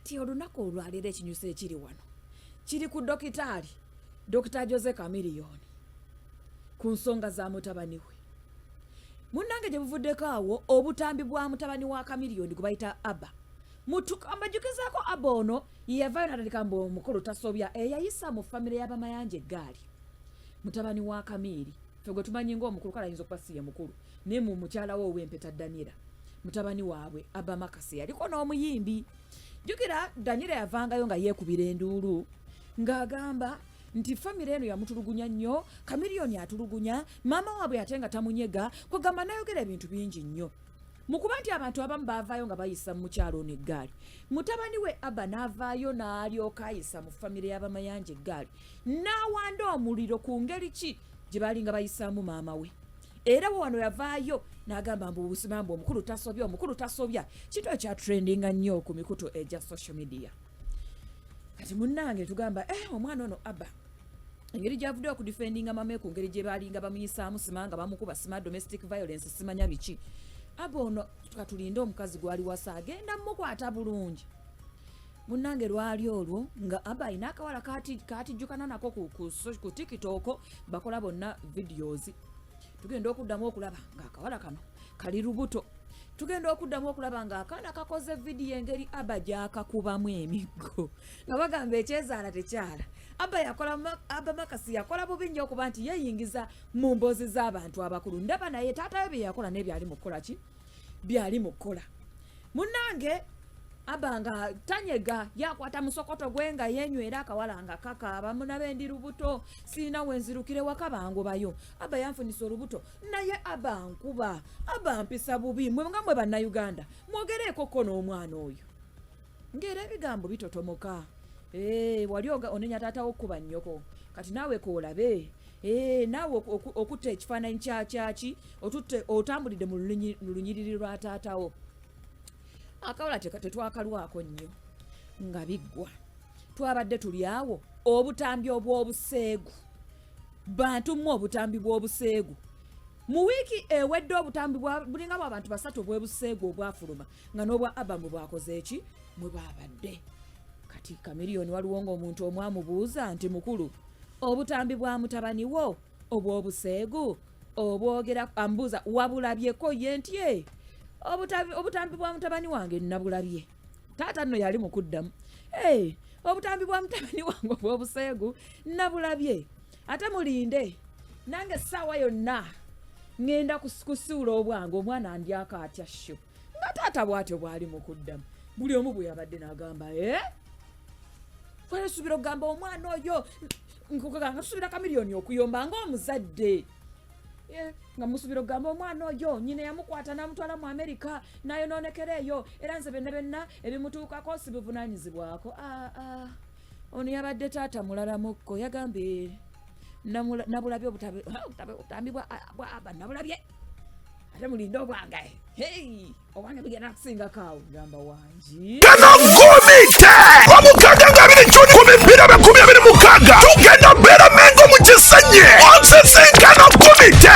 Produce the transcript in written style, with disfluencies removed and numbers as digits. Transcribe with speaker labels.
Speaker 1: Kati olunaku olwaleero ekinyusi ekiri wano kiri ku dokitaali Dokita Jose Chameleone ku nsonga za mutabani we. Munnange gye buvuddeko awo obutambi bwa mutabani wa Chameleone gwe bayita Abba. Mbajjukizaako Abba ono ye yavaayo n'atandika mbu omukulu tasobya eyayisa mu famire y'Abamayanja eggaali. Mutabani wa Kamiiri ffe gwe tumanyi ng'omukulu kale ayinza okuba si ye mukulu naye mu mukyala we ow'empeta Daniela mutabani waabwe Abba Marcus yaliko n'omuyimbi. Jjukira Daniela yavangayo nga yeekubira enduulu ng'agamba nti famire eno yamutulugunya nnyo, Chameleone atulugunya maama waabwe ate nga tamunyega, kwegamba n'ayogera ebintu bingi nnyo. Mu kuba nti abantu abamu baavaayo nga bayisa mu mukyala ono eggaali, mutabani we Abba n'avaayo n'alyoka ayisa mu famire y'Abamayanja eggaali n'awanda omuliro ku ngeri ki gye baalinga bayisaamu maama we. Era wano yavaayo n'agamba mbu busima mbu omukulu tasobya, omukulu tasobya, kintu ekya trendinga nnyo ku mikutu egya social media. Kati munnange tugamba omwana ono Abba engeri gy'avudde okudifendinga mame ku ngeri gye baalinga bamuyisaamu, sima nga bamukuba, sima domestic violence, simanya biki. Abba ono katulinde omukazi gw'ali wasa agenda mmukwata bulungi. Munnange lwali olwo nga Abba alina akawala kaatijjukana nako ku TikTok, bakola bonna videos. Tugenda okuddamu okulaba ng'akawala kano kali lubuto. Tugenda okuddamu okulaba ng'akaana kakoze vidiyo engeri Abba gy'akakubamu emiggo nga bagamba ekyezaala tekyala. Abba Marcus yakola bubi nnyo okuba nti yeeyingiza mu mboozi z'abantu abakulu. Ndaba naye taata we bye yakola naye byali mu kukola ki? Byali mu kukola. Munnange Abba nga tanyega, yakwata musokoto gwe nga yeenywera akawala nga kakaaba, munabe ndi lubuto, sirina we nzirukire waka bangobayo. Abba yanfunisa olubuto, naye Abba nkuba, Abba mpisa bubi. Mwe nga mwe Bannayuganda mwogereeko ko n'omwana oyo. Ng'era ebigambo bitotomoka. Wali onenya taata wo okukuba nnyoko, kati naawe k'olabe. Naawe okutta ekifaananyi kya kyaki, otutte otambulidde mu lunyiriri lwa taata wo. Akawala tetwakalwako nnyo nga biggwa. Twabadde tuli awo obutambi obw'obuseegu. Bantu mmwe obutambi bw'obuseegu. Mu wiiki ewedde obutambi bulinga bw'abantu basatu obw'obuseegu obwafuluma nga n'obwa Abba mwe bwakoze eki mwe bwabadde. Kati Chameleone waliwo ng'omuntu omu amubuuza nti mukulu obutambi bwa mutabani wo obw'obuseegu obwogera, amubuuza wabulabyeko ye nti obutambi bwa mutabani wange nabulabye. Taata nno yali mu kuddamu, obutambi bwa mutabani wange obw'obuseegu nabulabye, ate mulinde nange essaawa yonna ŋŋenda kusiwula obwange, omwana andyako atya sho. Nga taata bw'atyo bw'ali mu kuddamu, buli omu bwe yabadde n'agamba, twalesuubira okugamba omwana oyo, nga tusuubira Chameleone okuyomba ng'omuzadde. Nga musuubira okugamba omwana oyo nnyina yamukwata n'amutwala mu Amerika n'ayonoonekera eyo, era nze byonna byonna ebimutuukako sibivunaanyizibwako. Ono yabadde taata mulala mukko, yagambye nabulabye obutambi bwa Abba nabulabye, ate mulinde obwange. Hey, obwange bugenda kusingako awo. Gamba wangi.
Speaker 2: Gomite omukaaga nga abiri Juni ku mipiira 2026 tugenda beera Mengo mu Kisenyi onsisinkana Gomite.